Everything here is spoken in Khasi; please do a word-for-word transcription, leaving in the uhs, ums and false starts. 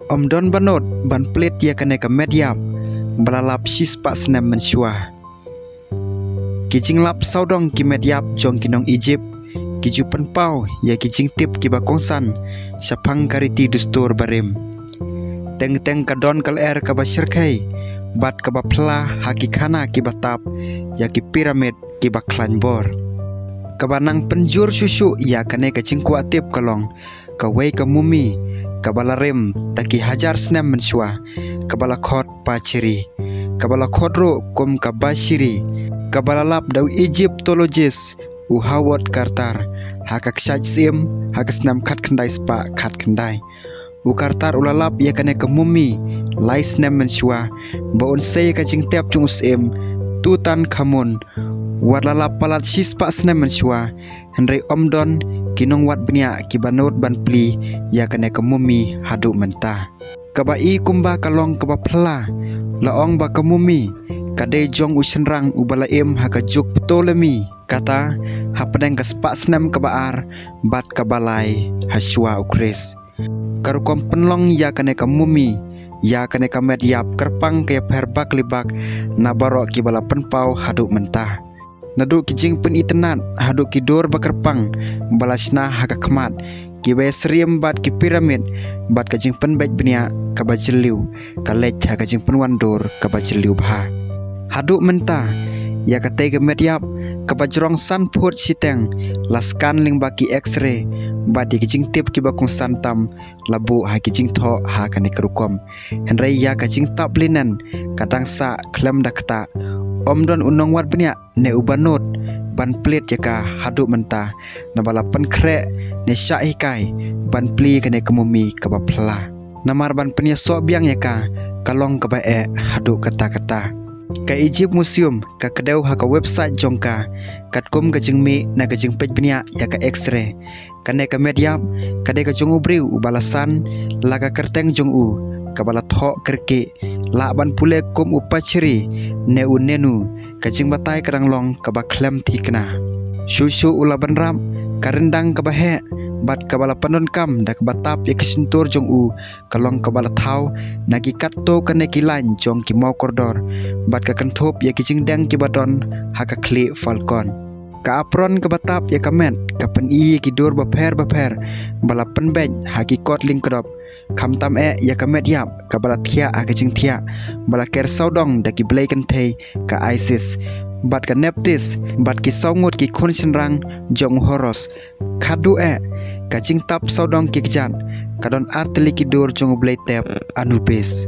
Ym don ba nud ban plie ïa kane ka met ïap ba la lap shispah snem mynshuwa. Ki jinglap sawdong ki met ïap jong ki nong Ijipt ki ju pynpaw ïa ki jingtip kiba kongsan shaphang ka riti dustur barim. Teng teng ka don ka lyer kaba shyrkhei bad kaba phylla ha ki khana kiba tap ïa ki pyramid kiba khlaiñ bor. Kaba nang pynjur shuh shuh ïa kane ka jingkwah tip ka long kawei ka mummy kaba la rim da ki hajar snem mynshuwa, kaba la khot Pachiri, kaba la khot ruh kum ka Bashiri, kaba la lap da u Egyptologist u Howard Carter ha ka kshaid syiem ha ka snem khatkhyndai spah khatkhyndai. U Carter u la lap ïa kane ka mummy lai snem mynshuwa ba un sei ïa ka jingtep jong u syiem Tutankhamun. Wat la lap palat shispah snem mynshuwa, hynrei ym don ki nongwad bniah kiba nud ban plie ïa kane ka mummy haduh mynta. Kaba i kumba ka long kaba phylla, la ong ba ka mummy ka dei jong u shynrang uba la im ha ka juk Ptolemy, kata hapdeng ka spah snem kaba ar bad kaba lai hashuwa u Khrist. Ka rukom pynlong ïa kane ka mummy, ïa kane ka met ïap kyrpang ka ïapher bak li bak na baroh kiba la pynpaw haduh mynta. Naduh ki jingpynitynnad haduh ki dur ba kyrpang ba la shna ha ka khmat, kiba ïasyriem bad ki pyramid, bad ka jingpynbeit bniah kaba jylliew ka leit ha ka jingpynwandur kaba jylliew bha. Haduh mynta, ïa katei ka met ïap kaba jrong san phut shiteng la scan lyngba ki X-ray bad ïa ki jingtip kiba kongsan tam la buh ha ki jingthoh ha kane ka rukom. Hynrei ïa ka jingtap linen ka dang sah khlem da ktah. Ym don u nongwad bniah ne uba nud ban plie ïa ka haduh mynta, naba la pynkhreh ne shah hikai ban plie kane ka mummy kaba phylla. Namar ban pynïasoh biang ïa ka, ka long kaba eh haduh katta katta. Ka Egypt Museum ka kdew ha ka website jong ka katkum ka jingmih na ka jingpeit bniah ïa ka X-ray. Kane ka met ïap ka dei ka jong u briew uba la san la ka kyrteng jong u, kaba la thoh kyrkieh, lah ban pule kum u Pachiri ne u Nenu. Ka jingbatai ka dang long kaba khlem thikna. Shuh shuh u la bynrap, ka ryndang kaba heh bad kaba la pyndonkam da kaba tap ïa ka shyntur jong u ka long kaba la thaw na ki katto katne ki lain jong ki mawkordor bad ka kynthup ïa ki jingdeng kiba don ha ka khlieh falcon. Ka apron kaba tap ïa ka met ka pyni ïa ki dur bapher bapher ba la pynbeit ha ki kot lyngkdop, khamtam eh ïa ka met ïap kaba la thiah ha ka jingthiah ba la ker sawdong da ki blei kynthei ka Isis bad ka Nephthys bad ki saw ngut ki khun shynrang jong u Horus. Khatduh eh, ka jingtap sawdong ki kjat ka don artylli ki dur jong u blei tep Anubis.